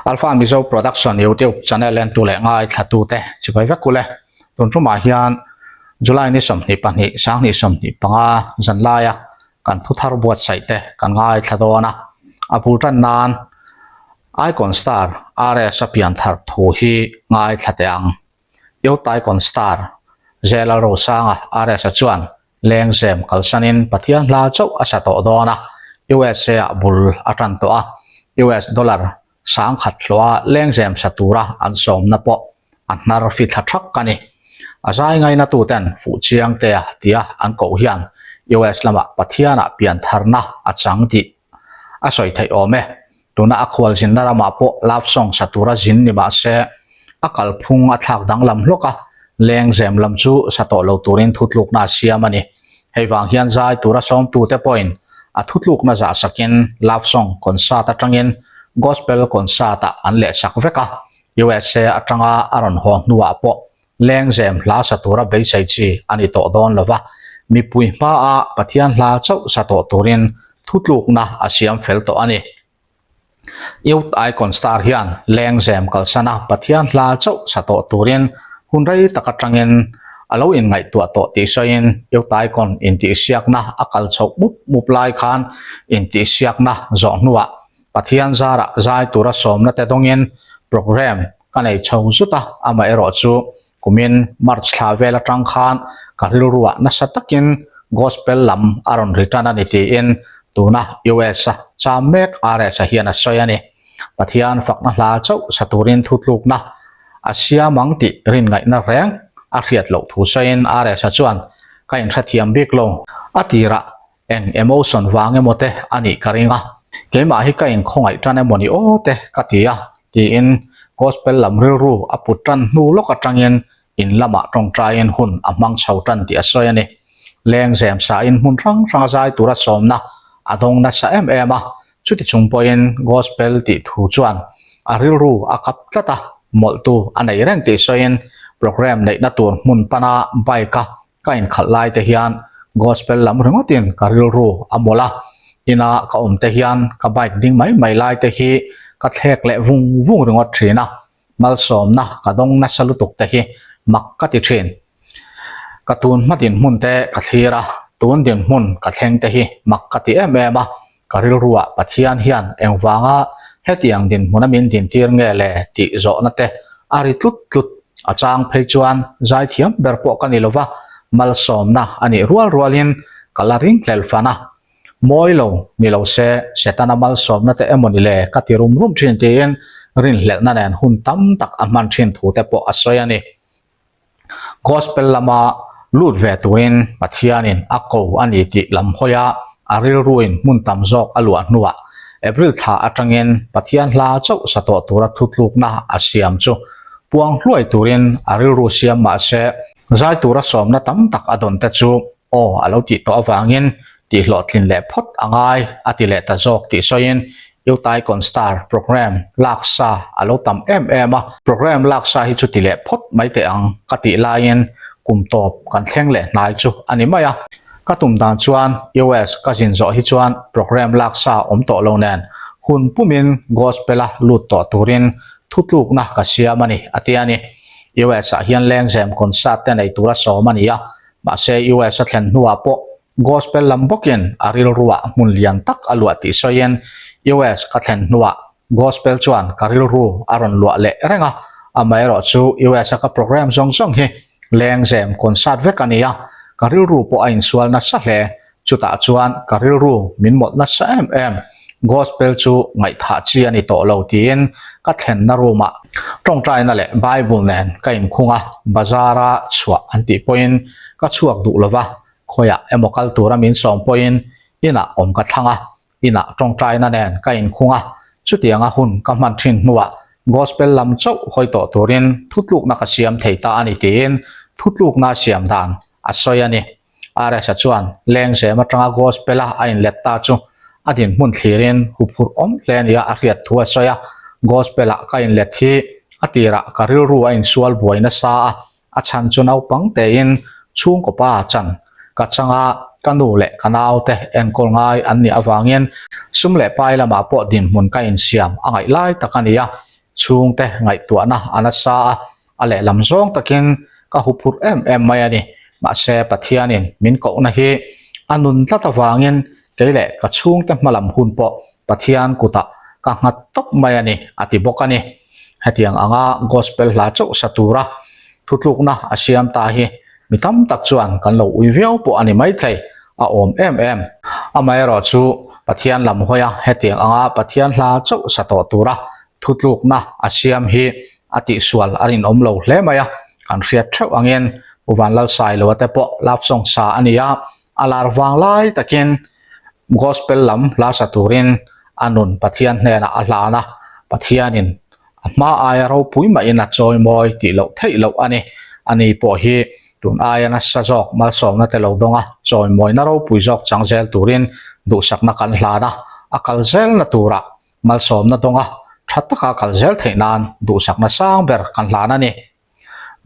Alpha Mizo Production YouTube channel entu leh ngaithlatute chibai vek ule. Tun tumah hian July ni 22 2025 zanlaia kan thuthar buatsaih te kan ngaithla dawn a. A bul tan nan Icon Star RS a pian thar thu hi ngaithla teh ang. Youth Icon Star J Lalrosanga RS a chuan Lengzem kalsanin Pathian hla chauh a sa tawh dawn a, USA ah bul a tan tawh a, US dollar 10,000 hlawha lengzem sa tura an sawmna pawh a hnar fi thla thak a ni. A zai ngainatuten fuh chiang tea tia an koh hian US lamah Pathianah piantharna a chang tih a sawi theih awm e. Tuna a khual zinna ramah pawh love song sa tura zin ni mah se, a kalphung a thlak danglam hlawk a, lengzem lam chu sa tawh lo turin thutlukna a siam a ni. Hei vang hian zai tura sawmtute pawhin a thutlukna zah sakin love song concert atangin gospel concert ah an lehsak vek a, USA atanga a rawn haw hnuah pawh Lengzem hla sa tura beisei chi a ni tawh dawn lo va, mipui hmaa Pathian hla chauh sa tawh turin thutlukna a siam fel tawh a ni. Youth Icon Star hian Lengzem kalsana Pathian hla chauh sa tawh turin hun rei tak atangin a lo inngaihtuah tawh tih sawiin Youth Icon intihsiakna a kal chhoh mup mup lai khan intihsiakna zawh hnuah Pathian zarah zai tura sawmna te dawngin programme ka nei chho zut a, amaherawh chu kumin March thla vel atang khan ka rilruah nasa takin Gospel lam a rawn ri tan a ni tiin tuna US a cham mek RS-a hian a sawi a ni. Pathian fakna hla chauh sa turin thutlukna a siam ang tih rinngaihna reng a hriat loh thu sawiin RS-a chuan ka inhrethiam bik lo a tirah Eng emotion vang emaw te a nih ka ring a, keimah hi ka inkhawngaih tan emaw ni aw te ka ti a, tiin gospel lam rilru a put tan hnu lawk atangin in lamah tawngtaiin hun a hmang chho tan tih a sawi a ni. Lengzem sain hmun hrang hranga zai tura sawmna a dawng nasa em em a, chuti chung pawhin gospel tih thu chuan a rilru a kap tlat a, mawlhtu a nei reng tih sawiin programme neihna tur hmun pana bike a Ka inkhalh lai te hian gospel lam ringawtin ka rilru a mawlh a, ina ka awm te hian ka bike ding mai mai lai te hi ka thlek leh vung vung ringawt thin a, malsawmna ka dawng nasa lutuk te hi mak ka ti thin. Ka tun hma dinhmun te ka thlir a, tun dinhmun ka thleng te hi mak ka ti em em a, Ka rilruah Pathian hian engvanga hetiang dinhmuna min dintir nge le tih zawhna te a ri tlut tlut. A chang phei chuan zaithiam ber pawh ka ni lova, malsawmna a nih rual rualin ka la ring hlel fan a. Mawi lo ni lo se Setana malsawmna te emaw ni le ka ti rum rum thin tiin rinhlelhna nen hun tam tak a hman thin thu te pawh a sawi a ni. Gospel lama lut ve turin Pathianin a ko a ni tih lam hawi a, a rilruin hmun tam zawk a luah hnuah April thla atangin Pathian hla chauh sa tawh tura thutlukna a siam chu puang hluai turin a rilru siam mahse zai tura sawmna tam tak a dawn te chu aw a lo tih tawh avangin tihhlawhtlin leh phawt a ngai a ti leh ta zawk tih sawiin Youth Icon Star programme lak sa a lo tam em em a, programme lak sa hi chu ti leh phawt mai teh ang ka tih laiin kum tawp kan thleng leh hnai chu a ni mai a. Ka tum dan chuan US ka zin zawh hi chuan programme lak sa awm tawh lo nen hun pumin gospel-a lut tawh turin thutlukna ka siam a ni a ti a ni. US-ah hian lengzem concert te nei tura sawm a ni a, Mahse US a thlen hnuah pawh Gospel lam bawkin a rilruah hmun lian tak a luah tih sawiin US ka thlen hnuah Gospel chuan ka rilru a rawn luah leh reng a, amaherawh chu US a ka program zawng zawng hi lengzem concert vek a ni a, ka rilru pawh a insual nasa hle. Chutah chuan ka rilru min mawlh nasa em em. Gospel chu ngaihthah chi a ni tawh lo tiin ka thlenna room ah tawngtaina leh Bible nen ka inkhung a, bazar a chhuah an tih pawhin ka chhuak duh lova, khawiah emaw kal tura min sawm pawhin inah awm ka thlang a, inah tawngtaina nen ka inkhung a, chutianga hun ka hman thin hnuah Gospel lam chauh hawi tawh turin thutlukna ka siam thei ta a ni tiin thutlukna siam dan a sawi a ni. RS-a chuan lengzem atanga Gospel-a a inlet ta chu a dinhmun thlirin huphurh awm hle nia a hriat thu a sawi a. Gospel-a ka inlet hi a tirah ka rilru a insual buai nasa a, a chhan chu naupang tein chhungkaw pa chan ka changa ka nu leh ka naute enkawl ngai an nih avangin sum leh pai lamah pawh dinhmun ka insiam a ngaih lai tak a ni a. Chhungte ngaihtuahna a nasa a, a lehlam zawng takin ka huphurh em em mai a ni. Mahse Pathianin min kohna hi a nun tlat avangin kei leh ka chhungte hmalam hun pawh Pathian kutah ka nghat tawp mai a ni, a ti bawk a ni. Hetiang anga Gospel hla chauh sa tura thutlukna a siam ta hi mi tam tak chuan kan lo ui viau pawh a ni maithei, a awm em em. Amaherawhchu Pathian lam hawia hetiang anga Pathian hla chauh sa tawh tura thutlukna a siam hi a tihsual a rinawm lo hle mai a, kan hriat theuh angin Pu Vanlalsailoa te pawh love song sa a ni a, a lar vang lai takin Gospel lam hla sa turin a nun Pathian hnenah a hlan a, Pathianin a hma aia ropui mahin a chawi mawi tih loh theih loh a ni. Ani pawh hi tun aia nasa zawk malsawmna te lo dawng a, chawimawina ropui zawk chang zel turin duhsakna kan hlan a, a kal zelna turah malsawmna dawnga tha taka kal zel theih nan duhsakna sang ber kan hlan a ni.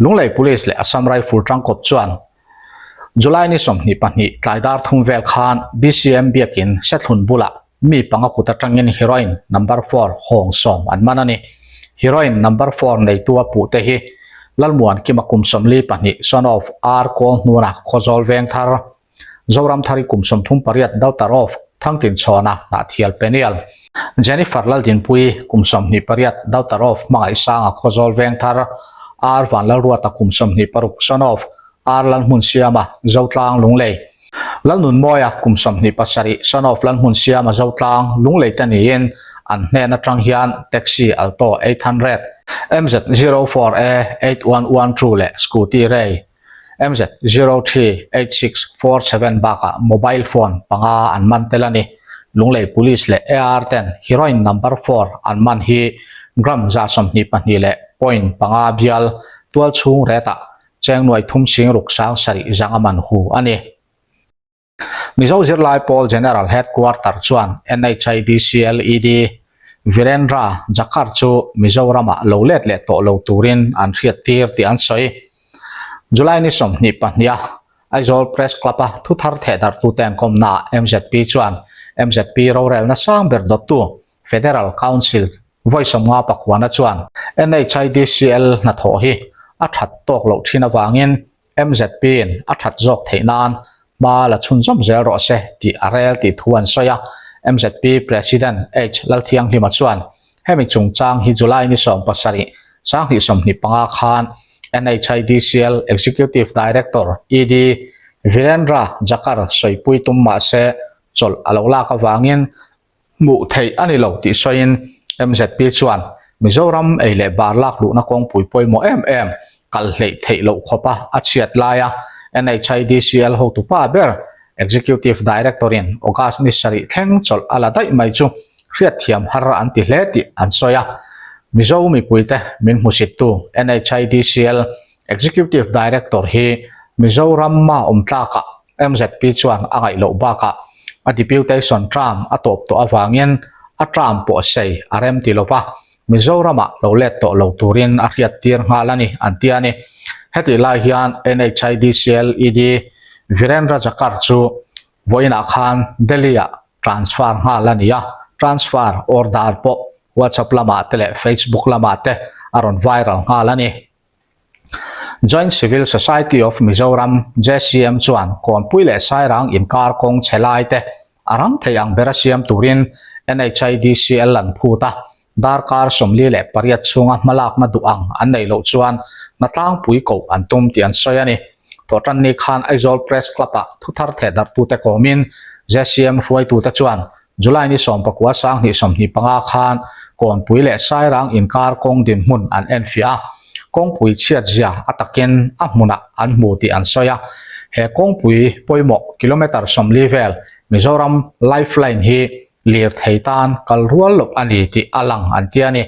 Lunglei Police leh Assam Rifle tangkawp chuan July ni 22 tlai dar thum vel khan BCM biakin Sethlun bulah mi panga kut atangin heroin number four hawng sawm an man a ni. Heroin number four neitu a puhte hi Lalmuan Kima kum 42 son of R Kawlhnuna Khawzawl Vengthar Zoramthari kum 38 daughter of Thangtinchhawna Hnahthial Penial, Jennifer Laldinpuii kum 28 daughter of Hmangaihsanga Khawzawl Vengthar, R Vanlalruata kum 26 son of R Lalhmunsiama Zotlang Lunglei, Lalnunmawia kum 27 son of Lalhmunsiama Zotlang Lunglei te niin an hnen atang hian Taxi Alto 800, MZ 04A 8112 leh Scooty Ray MZ 038647 bakah mobile phone panga an man tel a ni. Lunglei Police leh AR ten heroin number four an man hi gram 22 leh point panga bial tualchhung retah cheng nuai thum sing ruk sang sarih zanga man hu a ni. Mizo Zirlai Pawl General Headquarter chuan NHIDCL ED Virendra Jakhar chu Mizoramah lo let leh tawh lo turin an hriattir tih an sawi. July ni 22 a Aizawl Press Club-a thuthar thehdarhtute an kawmnaah MZP chuan MZP rorelna sang ber dawttu Federal Council vawi sawmnga pakuana chuan NHIDCL hnathawh hi a that tawk loh thin avangin MZP-in a that zawk theih nan hma la chhunzawm zel rawh se tih a rel tih thu an sawi a. MZP President H Lalthianghlima chuan hemi chungchang hi July ni 17, 2025 khan NHIDCL Executive Director, ED, Virendra Jakhar sawipui tum mah se chawlh a lo lak avangin Hmuh theih a ni lo tih sawiin MZP chuan Mizoram ei leh bar lak luhna kawngpui pawimawh em em kal hleih theih loh khawpa a chhiat laia NHIDCL hotupa ber Executive Director-in August ni sarih thleng chawlh a la daih mai chu hriatthiam har an ti hle tih an sawi a. Mizo mipuite min hmusittu NHIDCL Executive Director hi Mizoram-a awm tlakah MZP chuan a ngaih loh bakah a deputation term a tawp tawh avangin a term pawh sei a rem ti lova, Mizoramah lo let tawh lo turin a hriattir nghal a ni, an ti a ni. Hetih lai hian NHIDCL ED Virendra Jakhar chu vawiinah khan Delhi-ah transfer nghal a ni a, transfer order pawh WhatsApp lamah te leh Facebook lamah te a rawn viral nghal a ni. Joint Civil Society of Mizoram, JCM, chuan Kawnpui leh Sairang inkar kawng chhe lai te a rang thei ang bera siam turin NHIDCL an phut a, darkar 48 chhunga hmalakna duh ang an neih loh chuan hnatlangpui koh an tum tih an sawi a ni. Thawhtanni khan Aizawl Press Club-ah thuthar thehdarhtute kawmin JCM hruaitute chuan July ni 19 2025 khan Kawnpui leh Sairang inkar kawng dinhmun an enfiah a, kawngpui chhiatzia a takin a hmunah an hmu tih an sawi a. He kawngpui pawimawh kilometre 40 vel Mizoram Lifeline hi lirthei tan kal rual loh a ni tih a lang an ti a ni.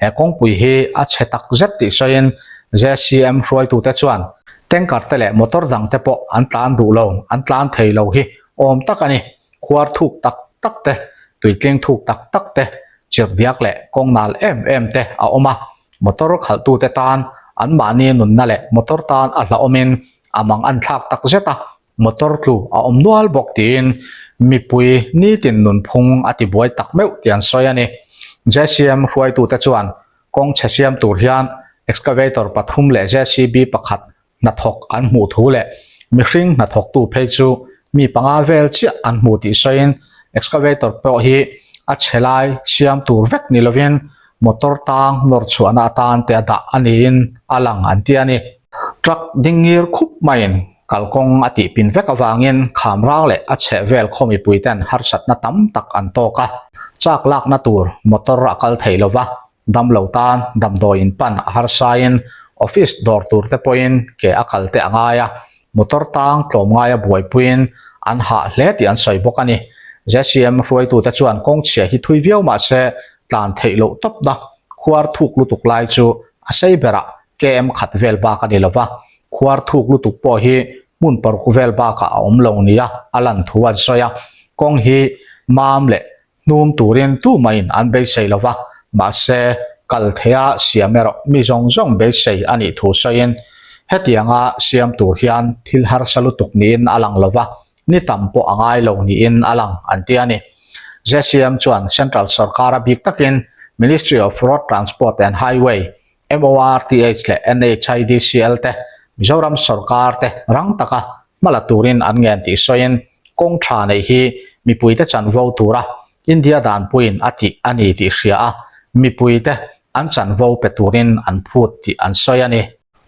He kawngpui hi a chhe tak zet tih sawiin JCM hruaitute chuan tanker te leh motor dang te pawh an tlan duh lo, an tlan thei lo hi awm tak a ni. Khuar thuk tak tak te, tuitling thuk tak tak te, chirhdiak leh kawng nal em em te a awm a, motor khalhtute tan anmahni nunna leh motor tan a hlauhawmin a mang an thlak tak zet a, motor tlu a awm nual bawk tiin mipui nitin nunphung a tibuai tak meuh tih an sawi a ni. JCM hruaitute chuan. Kawng chhe siam tur hian excavator pathum leh JCB pakhat hnathawk an hmuh thu leh mihring hnathawktu phei chu mi panga vel chiah an hmu tih sawiin excavator pawh hi a chhe lai siam tur vek ni lovin motor tang nawr chhuahna atan te a dah a niin a lang an ti a ni. Truck ding ngir khup maiin kalkawng a tih pin vek avangin khamrang leh a chheh vel khaw mipui ten harsatna tam tak an tawk a, chak lakna tur motor a kal thei lova, Damlo tan damdawi in pan a harsain office dawr tur te pawhin ke a kal te a ngai a, motor tang tlawmngaia buaipuiin an hah hle tih an sawi bawk a ni. ZCM hruaitute chuan kawngchhia hi thui viau mah se tlan theih loh tawpna khuar thuk lutuk lai chu a sei berah KM khat vel bak a ni lo va, khuar thuk lutuk pawh hi hmun paruk vel bakah a awm lo nia a lan thu an sawi a, kawng hi mam leh Hnum turin tumahin an beisei lo va, mahse, kal theia siam erawh mi zawng zawng beisei a nih thu sawiin, hetianga siam tur hian thil harsa lutuk niin a lang lo va, ni tam pawh a ngai lo niin a lang, an ti a ni. ZCM chuan Central sorkar a bik takin Ministry of Road Transport and Highway, MORTH leh NHIDCL te, Mizoram sorkar te rang taka hma la turin an ngen tih sawiin kawng tha neih hi mipuite chanvo tura India danpuiin a tih a ni tih hria a, mipuite an chanvo pe turin an phut tih an sawi a ni.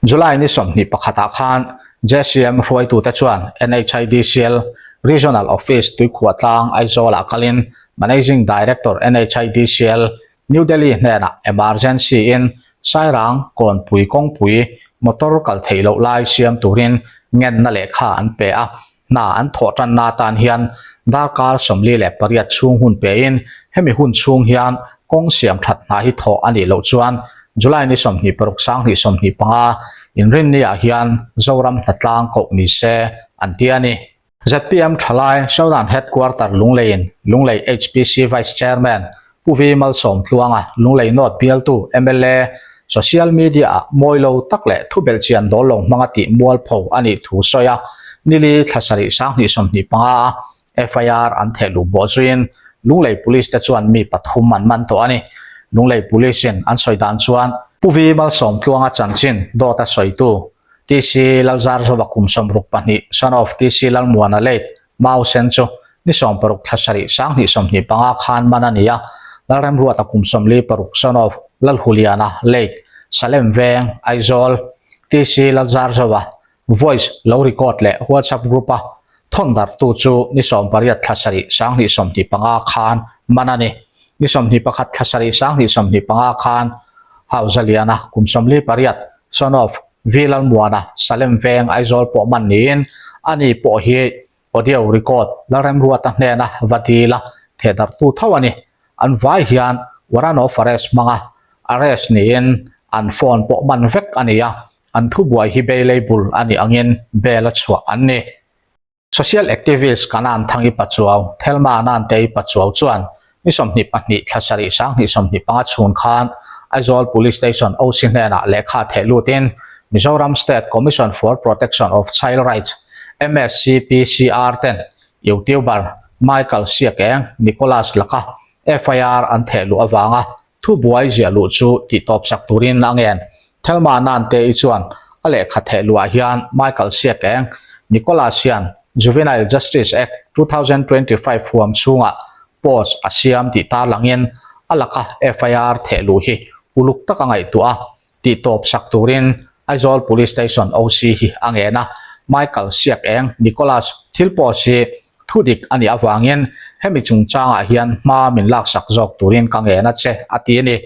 July ni 21 ah khan JCM hruaitute chuan NHIDCL Regional Office Tuikhuahtlang Aizawl-ah kalin Managing Director NHIDCL New Delhi hnenah emergency in Sairang kawnpui kawngpui motor kal theih loh lai siam turin ngenna lehkha an pe a, hna an thawh tanna atan hian darkar 48 chhung hun pein hemi hun chhung hian kawng siam that hna hi thawh a nih loh chuan July ni 26 2025 inrinni ah hian Zoram hnatlang koh ni se an ti a ni. Zpm Thalai Southern Headquarter Lungleiin Lunglei HPC Vice Chairman Pu Vi Malsawmtluanga Lunglei North bialtu mla Social Media-ah mawi lo tak leh thu belhchian dawl lo hmanga tih mualpho a nih thu sawi a, nili thla sarih 2025 a FIR an theh luh bawh zuiin Lunglei Police te chuan mi pathum an man tawh a ni. Lunglei Police-in an sawi dan chuan Pu Vi Malsawmtluanga chanchin dawt a sawitu TC Lalzarzova kum 62, son of TC Lalmuana late Mau Sen chu ni 16 thla sarih 2025 khan man a ni a, Lalremruata kum 46, son of Lalhuliana late Salem Veng, Aizawl, TC Lalzarzova voice lo record leh WhatsApp group a thawn darhtu chu ni 18 thla sarih 2025 khan man a ni. Ni 21 thla sarih 2025 khan Hauzaliana kum 48, son of V Lalmuana, Salem Veng, Aizawl pawh man niin ani pawh hi audio record Lalremruata hnena va dil a thehdarhtu tho a ni. An vai hian warrant of arrest hmanga arrest niin an phone pawh man vek a ni a, an thubuai hi bailable a nih angin bail a chhuah an ni. Social activist Kanan Thangi Pachuau, Thelma Nantei Pachuau chuan ni 22 thla sarih 2025 chhun khan Aizawl Police Station OC hnenah lehkha theh lutin Mizoram State Commission for Protection of Child Rights, MSCPCR, ten YouTuber Michael Siakeng Nicholas laka FIR an theh luh avanga Thubuai ziah luh chu tih tawp sak turin a ngen. Thelma Nante-i chuan a lehkha theh luhah hian Michael Siakeng, Nicholas hian Juvenile Justice Act 2025 huam chhungah post a siam tih tarlangin a laka FIR theh luh hi uluk taka ngaihtuah a tih tawp sak turin Aizawl Police Station OC hi a ngen a, Michael Siakeng, Nicholas thil post hi thu dik a nih avangin hemi chungchangah hian hma min laksak zawk turin ka ngen a che, a ti a ni.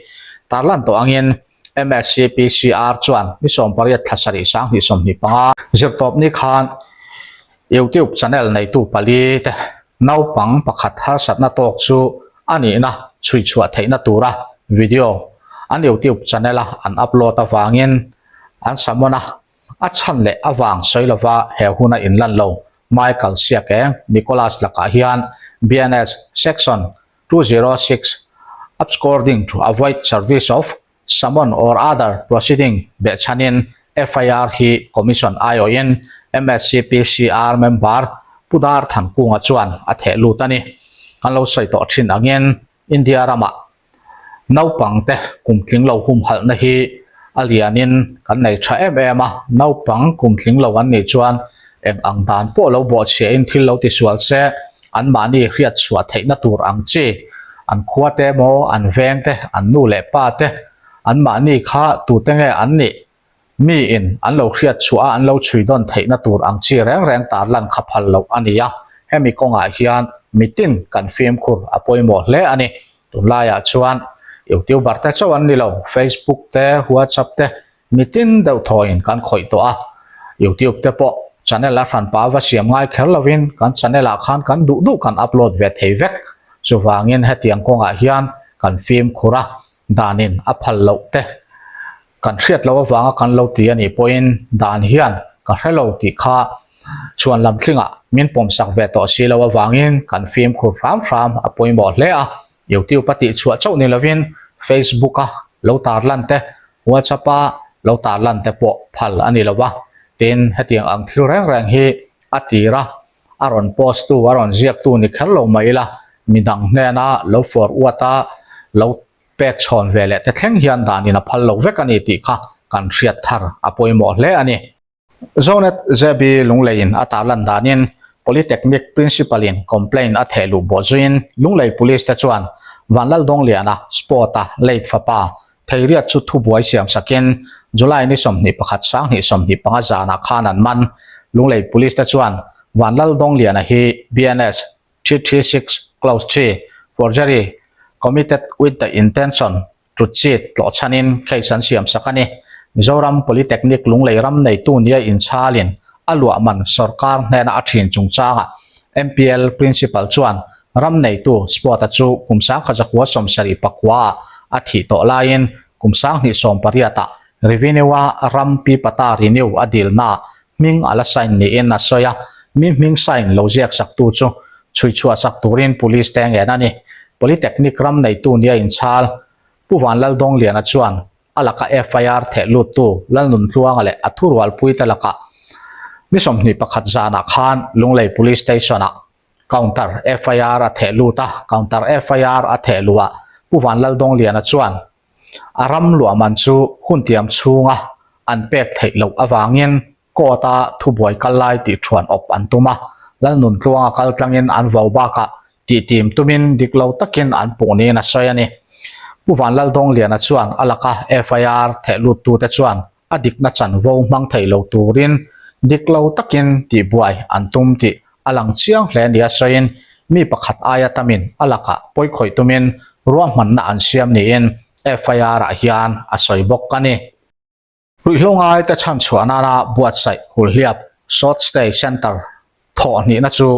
Tarlan tawh angin MSCPCR chuan ni 18 thla sarih 2025 zirtawpni khan YouTube channel neitu pali te naupang pakhat harsatna tawk chu a nihna chhui chhuah theihna tura video an YouTube channel a an upload avangin an summon a, a chhan leh avang sawi lova he huna inlan lo Michael Siakeng Nicholas lakah hian BNS Section 206 Absconding to Avoid Service of Summon or other proceeding behchhanin FIR hi Commission aiawhin MSCPCR member Pu Dar Thankunga chuan a theh lut a ni. Kan lo sawi tawh thin angin India ramah. Naupangte kum tling lo humhalhna hi a lianin kan nei tha em em a, naupang kum tling lo an nih chuan eng ang dan pawh lo bawhchhiahin thil lo tisual se anmahni hriat chhuah theihna tur ang chi an khua te emaw an veng te an nu leh pa te anmahni kha tute nge an nih Mi in an lo hriat chhuah a an lo chhui dawn theihna tur ang chi reng reng tarlan kha phal loh a ni a, hemi kawngah hian mitin kan fimkhur a pawimawh hle a ni. Tunlaiah chuan YouTuber te chauh an ni lo, Facebook te, WhatsApp te mitin deuh thawiin kan khawih tawh a, YouTube te pawh channel a hranpa va siam ngai kher lovin kan channel ah khan kan duh duh kan upload ve thei vek. Chuvangin hetiang kawngah hian kan fimkhur a, danin a phal loh te kan hriat loh avanga kan lo ti a nih pawhin dan hian ka hre lo tih kha chhuan lam thlingah min pawmsak ve tawh si loh avangin kan fimkhur hram hram a pawimawh hle a. YouTube a tihchhuah chauh ni lovin Facebook a lo tarlan te, WhatsApp a lo tarlan te pawh phal a ni lo va. Tin, hetiang ang thil reng reng hi a tir a, a rawn post tu, a rawn ziak tu ni kher lo mai ila, midang hnena lo fawr uat a, lo pek chhawn ve leh te thleng hian danin a phal lo vek a ni tih kha kan hriat thar a pawimawh hle a ni. Zonet ZB Lungleiin a tarlan danin Polytechnic Principal in complaint a theh luh bawh zuiin Lunglei Police te chuan Vanlaldawngliana sport-a late fapa Theiriat chu thubuai siam sakin July ni 21 2025 zanah khan an man. Lunglei Police te chuan Vanlal Dawngliana hi BNS 336 Clause 3 Forgery committed with the intention to cheat tlawh chhanin case an siam sak a ni. Mizoram Polytechnic Lunglei ram neitu nia inchhalin a luah man sawrkar hnena a thin chungchangah MPL Principal chuan Ram neitu Sport-a chu kum 1974-ah a thih tawh laiin kum 2018-ah Revenue-a ram pi pata renew a dilnaah hming a la sign niin a sawi a, mi hming sign lo ziak saktu chu chhui chhuah sak turin Police te ngen a ni. Polytechnic ram neitu nia inchhal Pu Vanlaldawngliana chuan a laka FIR theh luttu Lalnuntluanga leh a thurualpuite lakah ni 21 zanah khan Lunglei Police Station-ah Counter FIR a theh lut a, Counter FIR a theh luh ah Pu Vanlaldawngliana chuan a ram luah man chu hun tiam chhunga an pek theih loh avangin court a thubuai kal lai tih thuan awp an tum a, Lalnuntluanga kal tlangin an vo bakah tih tim tumin dik lo takin an puh niin a sawi a ni. Pu Vanlaldawngliana chuan a laka FIR theh luttute chuan a dikna chanvo hmang thei lo turin dik lo takin tihbuai an tum tih a lang chiang hle nia sawiin mi pakhat aia tamin a lakah pawikhawih tumin ruahmanna an siam niin FIR ah hian a sawi bawk a ni. Ruihhlo ngaite chhanchhuah nana buatsaih Hulhliap Short Stay Centre Thawh hnihna chu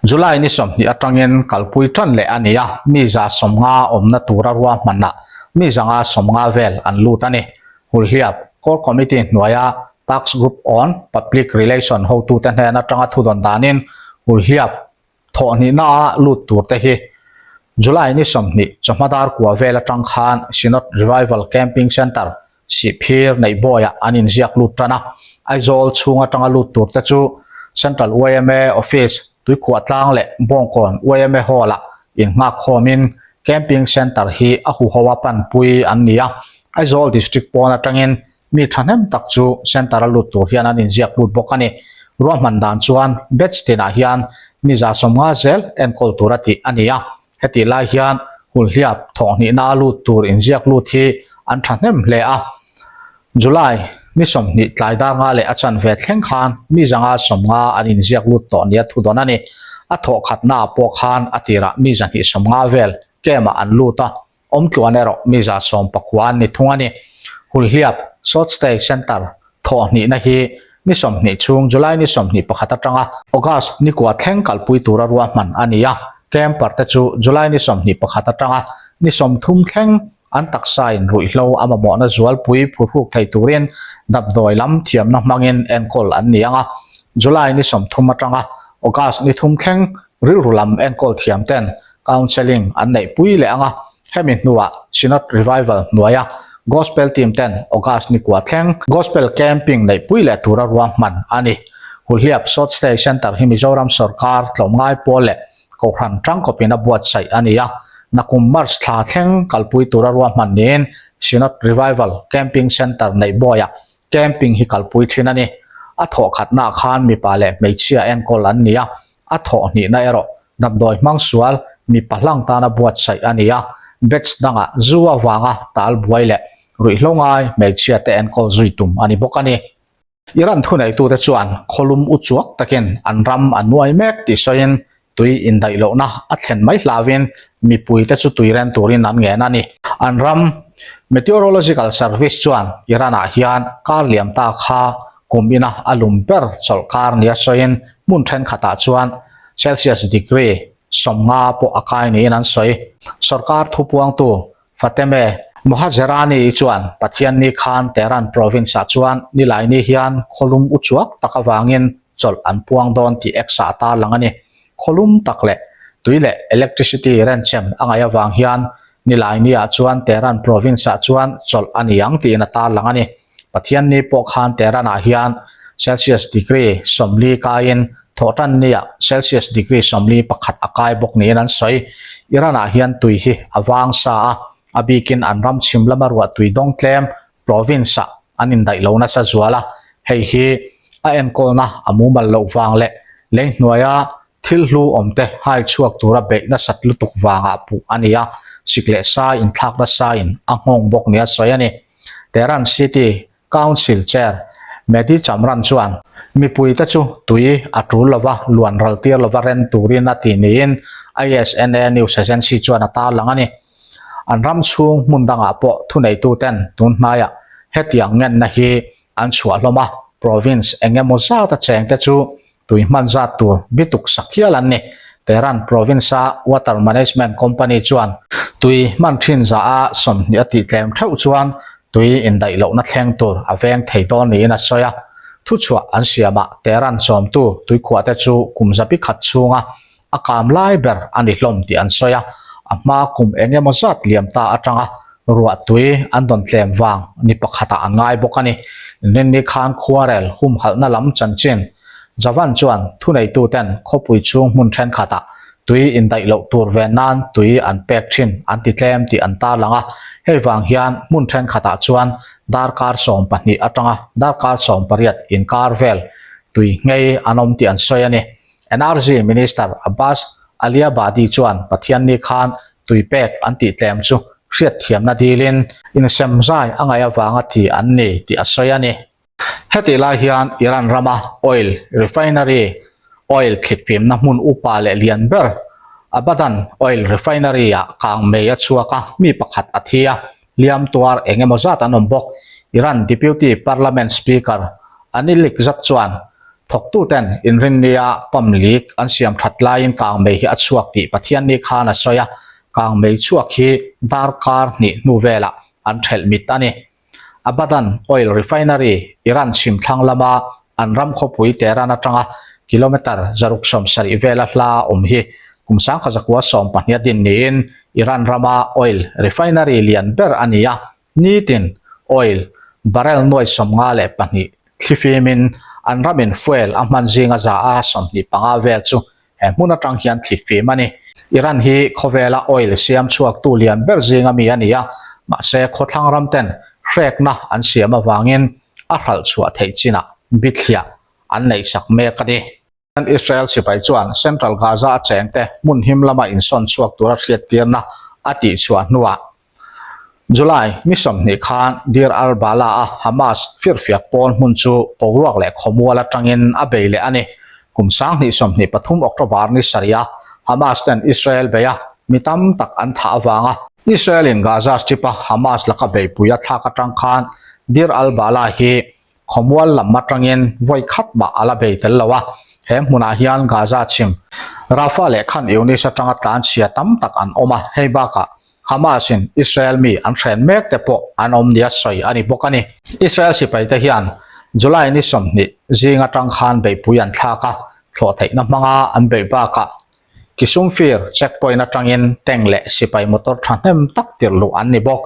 July ni 20 atangin kalpui tan leh a ni a, mi 150 awmna tura ruahmanah mi 150 vel an lut a ni. Hulhliap Core Committee hnuaia Task Group on Public Relation hotute hnen atanga thudawn danin Hulhliap thawh hnihna-a lut turte hi July ni 20 chawhma dar kua vel atang khan Synod Revival Camping Centre Sihphir neih bawiah an inziak lut tan a, Aizawl chhung atanga lut tur te chu Central yma Office, Tuikhuah tlang leh Bawngkawn yma Hall-ah innghak khawmin Camping Centre hi a huho a panpui an ni a, Aizawl District pawn atangin mi thahnem tak chu Centre-a lut tur hian an inziak lut bawk a ni. Ruahman dan chuan batch tinah hian mi 150 zel enkawl tura tih a ni a. Hetih lai hian Hulhliap thawhhnihna a lut tur inziak lut hi an thahnem hle a. July ni 20 tlai dar nga leh a chanve thleng khan mi 150 an inziak lut tawh nia thu dawn a ni. A thawh khatnaah pawh khan a tirah mi 250 vel camp ah an lut a, awmtluan erawh mi 119 an ni thung a ni. Hulhliap Short Stay Centre Thawh hnihna hi ni 20 chhung July ni 21 atanga August ni kua thleng kalpui tura ruahman a ni a, camper te chu July ni 21 atanga ni 30 thleng an taksain ruihhlo a mamawhna zualpui phuhruk thei turin damdawi lam thiamna hmangin enkawl an ni ang a, July ni 30 atanga August ni thum thleng rilru lam enkawl thiam ten counselling an neihpui leh ang a. Hemi hnuah Synod Revival hnuaia Gospel team ten August ni kua thleng Gospel Camping neihpui leh tura ruahman a ni. Hulhliap Short Stay Centre hi Mizoram sawrkar tlawmngai pawl leh Kohhran tangkawpin a buatsaih a ni a. Nakum March thla thleng kalpui tura ruahman niin Synod Revival Camping Centre neih bawiah camping hi kalpui thin a ni. A thawh khatnaah khan mipa leh hmeichhia enkawl an ni a, a thawh hnihna erawh damdawi hmang sual mipa hlang tana buatsaih a ni a, batch dangah zu avanga tal buai leh ruihhlo ngai hmeichhia te enkawl zui tum a ni bawk a ni. Iran thuneitute chuan khawlum u chuak takin an ram a nuai mek tih sawiin tui indaih lohna a thlen mai hlauhin mipuite chu tui ren turin an ngen a ni. An ram Meteorological Service chuan Iran-ah hian kar liam ta kha kum ina a lum ber chawlhkar nia sawiin hmun thenkhatah chuan Celsius degree 50 pawh a kai niin an sawi. Sorkar thupuangtu Fatemeh Mohajerani-i chuan Pathianni khan Tehran province-ah chuan Nilaini hian khawlum u chuak tak avangin chawlh an puang dawn tih X-ah a tarlang a ni. Khawlum tak leh tui leh electricity renchem a ngaih avang hian Nilaini-ah chuan Tehran province-ah chuan chawlh a ni ang tiin a tarlang a ni. Pathianni pawh khan Tehran-ah hian Celsius degree 40 kaiin Thawhtanni-ah Celsius degree 41 a kai bawk niin an sawi. Iran-ah hian tui hi a vang sa a, a bikin an ram chhim lama ruah tui dawng tlem province-ah an indaih lo nasa zual a, hei hi a enkawlna a mumal loh vang leh lei hnuaia thil hlu awmte hai chhuak tura beih nasat lutuk vangah puh a ni a, sik leh sai inthlak nasain a nghawng bawk nia sawi a ni. Tehran City Council Chair Mehdi Chamran chuan mipuite chu tui a tul lova luan ral tir lova rem turin a ti niin ISNA news agency chuan a tarlang a ni. An ram chhung hmun dangah pawh thuneituten tun hnaiah hetiang ngenna hi an chhuah hlawm a, province eng emaw zata chengte chu tui hman zat tur bituk sak hial an ni. Tehran province-a Water Management Company chuan tui hman thin zah a 20 a tih tlem theuh chuan tui indaih lohna thleng tur a veng thei dawn niin a sawi a. Thuchhuah an siamah Tehran chawmtu tuikhuahte chu kum zabi khat chhunga a kam lai ber a ni hlawm tih an sawi a, a hma kum eng emaw zat liam ta atanga ruah tui an dawn tlem vang ni pakhatah an ngai bawk a ni. Inrinni khan khuarel humhalhna lam chanchin Javan chuan thuneituten khawpui chhung hmun thenkhatah tui indaih loh tur ve nan tui an pek thin an ti tlem tih an tarlang a, hei vang hian hmun thenkhatah chuan darkar 12 atanga darkar 18 inkar vel tui nghei an awm tih an sawi a ni. Energy Minister Abbas Aliabadi chuan Pathianni khan tui pek an tih tlem chu hriatthiamna dilin insem zai a ngaih avanga ti an ni tih a sawi a ni. Hetih lai hian Iran rama oil refinery, oil thlitfimna hmun upa leh lian ber Abadan Oil Refinery-ah kang mei a chhuak a, mi pakhat a thi a, liam tuar eng emaw zat an awm bawk. Iran Deputy Parliament Speaker Anilik Zat chuan thawktuten inrinnia pump leak an siam that laiin kangmei hi a chhuak tih Pathianni khan a sawi a, kangmei chhuak hi darkar hnih hnu velah an thelh mit a ni. Abadan Oil Refinery Iran chhim thlang lama an ram khawpui Tehran atanga kilometre 670 vela hla awm hi kum 1912 a din niin Iran rama oil refinery lian ber a ni a, nitin oil barrel 52 thlifimin an ramin fuel a hman zinga za a 25 vel chu He hmun atang hian thlifim a ni. Iran hi khawvela oil siam chhuaktu lian ber zinga mi a ni a, mahse khawthlang ram ten hrekna an siam avangin a hralh chhuah theih chinah bithliah an neihsak mek a ni. Israel sipai chuan Central Gaza a chengte hmun him lama insawn chhuak tura hriattirna a tihchhuah hnuah July ni 20 khan Deir al-Balah-a Hamas firfiak pawl hmun chu boruak leh khawmual atangin a bei leh a ni. Kum 2023 October ni sarih a Hamas ten Israel bei a mi tam tak an thah avanga Israel-in Gaza Strip-a Hamas laka beipui a thlak atang khan Deir al-Balah hi khawmual lam atangin vawi khat mah a la bei tel lo a, he hmunah hian Gaza chhim Rafah leh Khan Younis atanga tlanchhia tam tak an awm a, hei bakah Hamas in Israel mi an hren mek te pawh an awm nia sawi a ni bawk a ni. Israel sipai te hian July ni 20 zing atang khan beihpui an thlak a, thlawh theihna hmanga an beih bakah Kisumfir checkpoint atangin tank leh sipai motor thahnem tak tirh luh an ni bawk.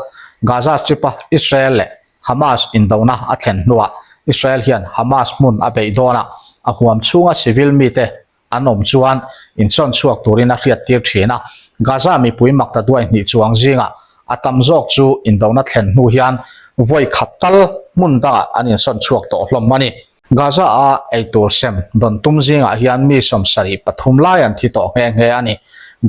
Gaza Strip-a Israel leh Hamas indona a thlen hnuah Israel hian Hamas hmun a beih dawnah a huam chhunga civil mite. an awm chuan insawn chhuak turin a hriattir thin a. Gaza mipui makta duai hnih chuang zingah a tam zawk chu indona thlen hnu hian vawi khat tal hmun dangah an insawn chhuak tawh hlawm a ni. Gaza-a eitur sem dawn tum zingah hian mi 73 lai an thi tawh nghe nghe a ni.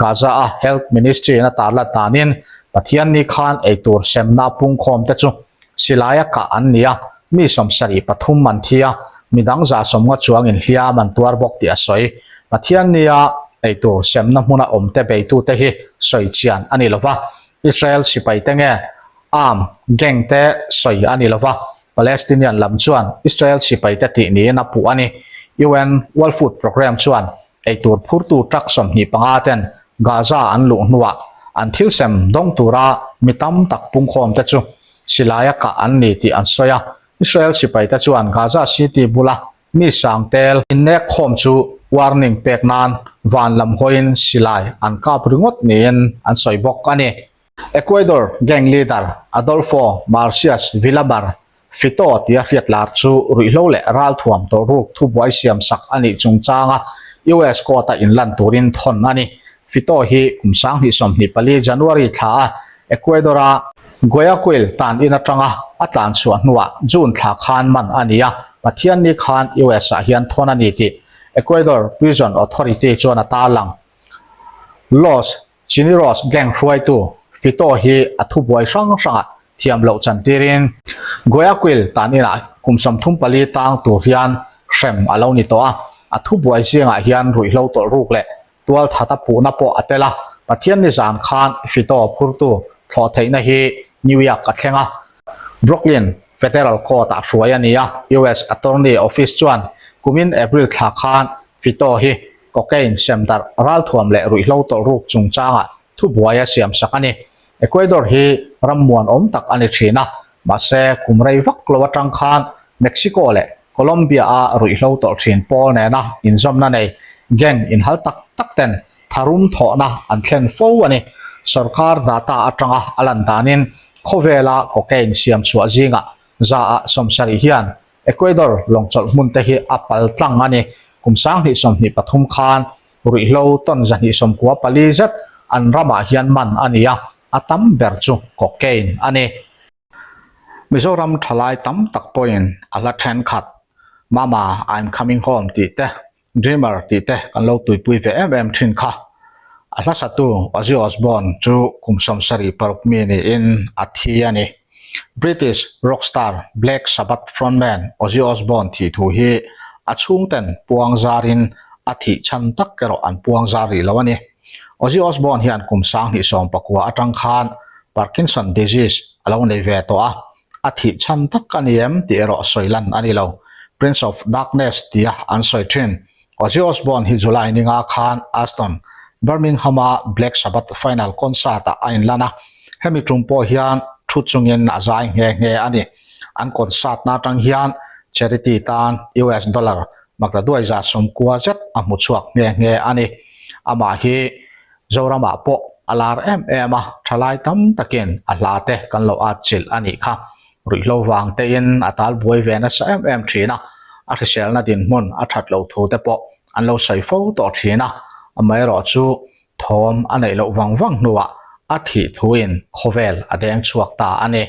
Gaza-a Health Ministry-in a tarlat danin Pathianni khan eitur semna pungkhawm te chu silaia kah an ni a, mi 73 an thi a, midang 150 chuangin hliam an tuar bawk tih a sawi. Pathiannia eitur semna hmuna awmte beitute hi sawi chian a ni lo va, Israel sipaite nge arm gang te sawi a ni lo va, Palestinian lam chuan Israel sipaite tih niin a puh a ni. UN World Food Programme chuan eitur phurtu truck 25 ten Gaza an luh hnuah an thil sem dawng tura mi tam tak pungkhawm te chu silaia kah an ni tih an sawi a. Israel sipaite chuan Gaza City bula mi sang tel innek khawm chu warning pek nan van lam hawiin silai an kap ringawt niin an sawi bawk a ni. Ecuador gang leader Adolfo Marcias Villamar Fito tia hriat lar chu ruihhlo leh ralthuam tawlhruk thubuai siamsak a nih chungchanga US court-a inlan turin thawn a ni. Fito hi kum 2024 January thla a Ecuador-a Guayaquil tan in atanga a tlan chhuah hnuah June thla khan man a ni a, Pathianni khan US-ah hian thawn a ni tih Ecuador Prison Authority chuan a tarlang. Los Chineros gang hruaitu Fito hi a thubuai hrang hrangah thiam loh chantirin Guayaquil tan inah kum 34 tang tur hian hrem a lo ni tawh a, a thubuai zingah hian ruihhlo tawlh ruk leh tual that a puhna pawh a tel a, Pathian nizan khan Fito phurtu thlawh theihna hi New York a thleng a, Brooklyn Federal Court-ah hruai a ni a, US Attorney Office chuan kumin April thla khan Fito hi Cocaine sem darh ralthuam leh ruihhlo tawlh ruk chungchangah thubuai a siamsak a ni. Ecuador hi ram muanawm tak a ni thin a, mahse kum rei vak lo atang khan Mexico leh Colombia-a ruihhlo tawlh thin pawl nena inzawmna nei gang inhal tak tak ten tharum thawhna an thlen fo a ni. Sorkar data atanga a lan danin khawvela cocaine siam chhuah zingah 70% hian Ecuador lawngchawlh hmun te hi a pal tlang a ni. Kum 2023 khan ruihhlo tawn 294 zet an ramah hian man a ni a, a tam ber chu cocaine a ni. Mizoram thalai tam tak pawhin a hla thenkhat, Mama, I'm coming home tih te, Dreamer tih te kan lo tuipui ve em em thin kha. A hla satu Ozzy Osbourne chu kum 76 mi niin a thi a ni. British rock star Black Sabbath frontman Ozzy Osbourne thih thu hi a chhungten puang zarin a thih chhan tak erawh an puang zar rih lo a ni. Ozzy Osbourne hian kum 2019 atang khan Parkinson disease a lo nei ve tawh a, a thih chhan tak a ni em tih erawh sawi lan a ni lo. Prince of Darkness tia an sawi thin. Ozzy Osbourne hi July ninga khan Aston, Birmingham-a Black Sabbath final concert-ah a inlan a, hemi tum pawh hian thu chungin a zai nghe nghe a ni. An concert na atang hian charity tan US dollar maktaduai 90 zet a hmu chhuak nghe nghe a ni. Amah hi Zoramah pawh a lar em em a, thalai tam takin a hla te kan lo at chilh a nih kha. Ruihhlo vang tein a tal buai ve nasa em em thin a, a hriselna dinhmun a that loh thu te pawh an lo sawi fo tawh thin a, amaherawh chu thawm a neih loh vang vang hnuah a thih thuin khawvel a deng chhuak ta a ni.